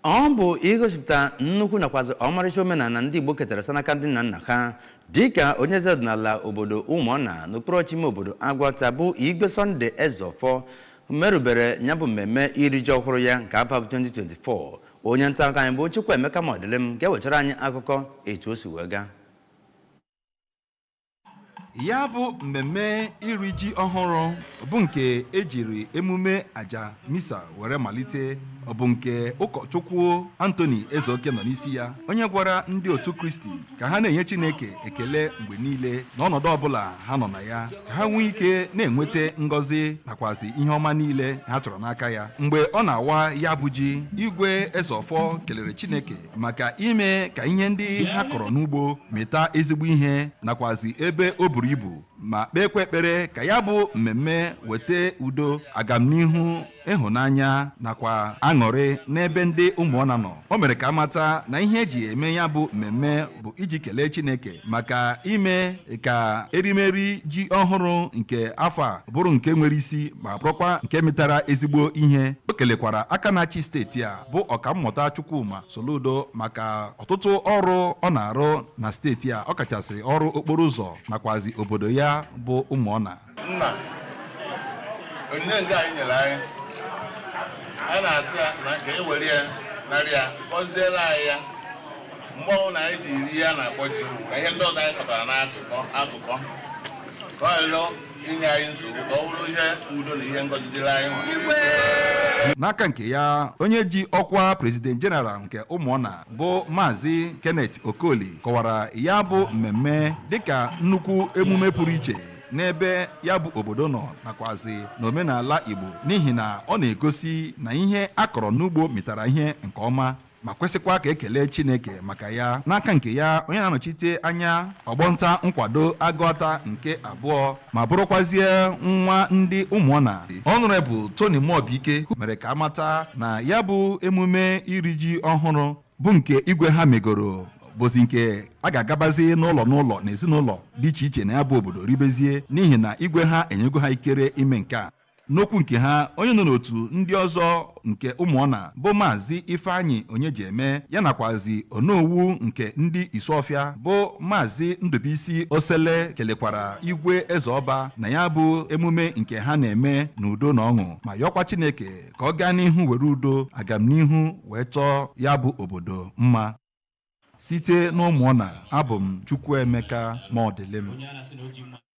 Ọ bụ igosipụta nnukwu nakwazi ọmarịcha omenala ndị Igbo ketara site n'aka ndị nna nna ha, dịka onye eze ọdịnala obodo Ụmụọna n'okpuru ọchịchị ime obodo Agụata bụ Igwe Sunday Ezeọfọ merubere ya bụ mmemme iri ji ọhụrụ ya nke afọ 2024. Onye nta akụkọ anyị bụ Chukwuemeka Modilim ga-ewetara anyị akụkọ etu o si wee gaa. Ya bụ mmemme iri ji ọhụrụ bụ nke ejiri emume aja misa were malite, ọ bụ nke ụkọchukwu Anthony Ezeoke nọ n'isi ya, onye gwara ndị otu Kristi ka ha na-enye Chineke ekele mgbe niile n'ọnọdụ ọbụla ha nọ na ya, ka ha nwee ike na-enweta ngọzi nakwazi ihe ọma niile ha chọrọ n'aka ya. Mgbe ọ na-awa ya bụ ji, Igwe Ezeọfọ kelere Chineke maka ime ka ihe ndị ha kọrọ n'ugbo mịta ezigbo ihe nakwazi ebe o buru ibu, ma kpeekwa ekpere ka ya bụ mmemme weta udo, agamnihu, ịhụnanya nakwa aṅụrị n'ebe ndị Ụmụọna nọ. O mere ka amata na ihe eji eme ya bụ mmemme bụ iji kelee Chineke maka ime ka erimeri ji ọhụrụ nke afọ a bụrụ nke nwere isi ma bụrụkwa nke mịtara ezigbo ihe. O kelekwara aka na-achị steeti a bụ Ọkammụta Chukwuma Soludo maka ọtụtụ ọrụ ọ na-arụ na steeti a, ọkachasị ọrụ okporo ụzọ nakwazi obodo ya bụ Ụmụọna. Nna, onyinye nke anyị nyere anyị, anyị na-asị ya na ka e were ya narị ya gọziere anyị ya mgbe ọbụla anyị ji iri ya na-akpọ ji na ihe ndị ọzọ anyị kọtara n'akụkọ akụkọ, ka ọ ghara inye anyị nsogbu, ka ọ bụrụ ihe udo na ihe ngọzi dịrị anyị nwa. N'aka nke ya, onye ji ọkwa president general nke Ụmụọna bụ Maazị Kenneth Okoli kọwara ya bụ mmemme dịka nnukwu emume pụrụ iche n'ebe ya bụ obodo nọ nakwazi n'omenala Igbo, n'ihi na ọ na-egosi na ihe a kọrọ n'ugbo mịtara ihe nke ọma ma kwesịkwa ka ekelee Chineke maka ya. N'aka nke ya, onye na-anọchite anya ọgbọnta nkwado Agụata nke abụọ ma bụrụkwazie nwa ndị Ụmụọna, Honorable Tony Muobike, mere ka amata na ya bụ emume iri ji ọhụrụ bụ nke igwe ha megoro bụzi nke a ga-agabazi n'ụlọ n'ụlọ na ezinụlọ dị iche iche na ya bụ obodo ribezie, n'ihi na igwe ha enyego ha ikere ime nke a. N'okwu nke ha, onye nọ n'otu ndị ọzọ nke Ụmụọna bụ Maazị Ifeanyị Onyejieme, ya nakwazi onowu nke ndị Isuọfịa bụ Maazị Ndubuisi Osele, kelekwara Igwe Ezeọba na ya bụ emume nke ha na-eme n'udo na ọṅụ, ma yọkwa Chineke ka ọ gaa n'ihu were udo, agamnihu wee chọọ ya bụ obodo mma. Site n'Ụmụọna, abụ m Chukwuemeka Modilim.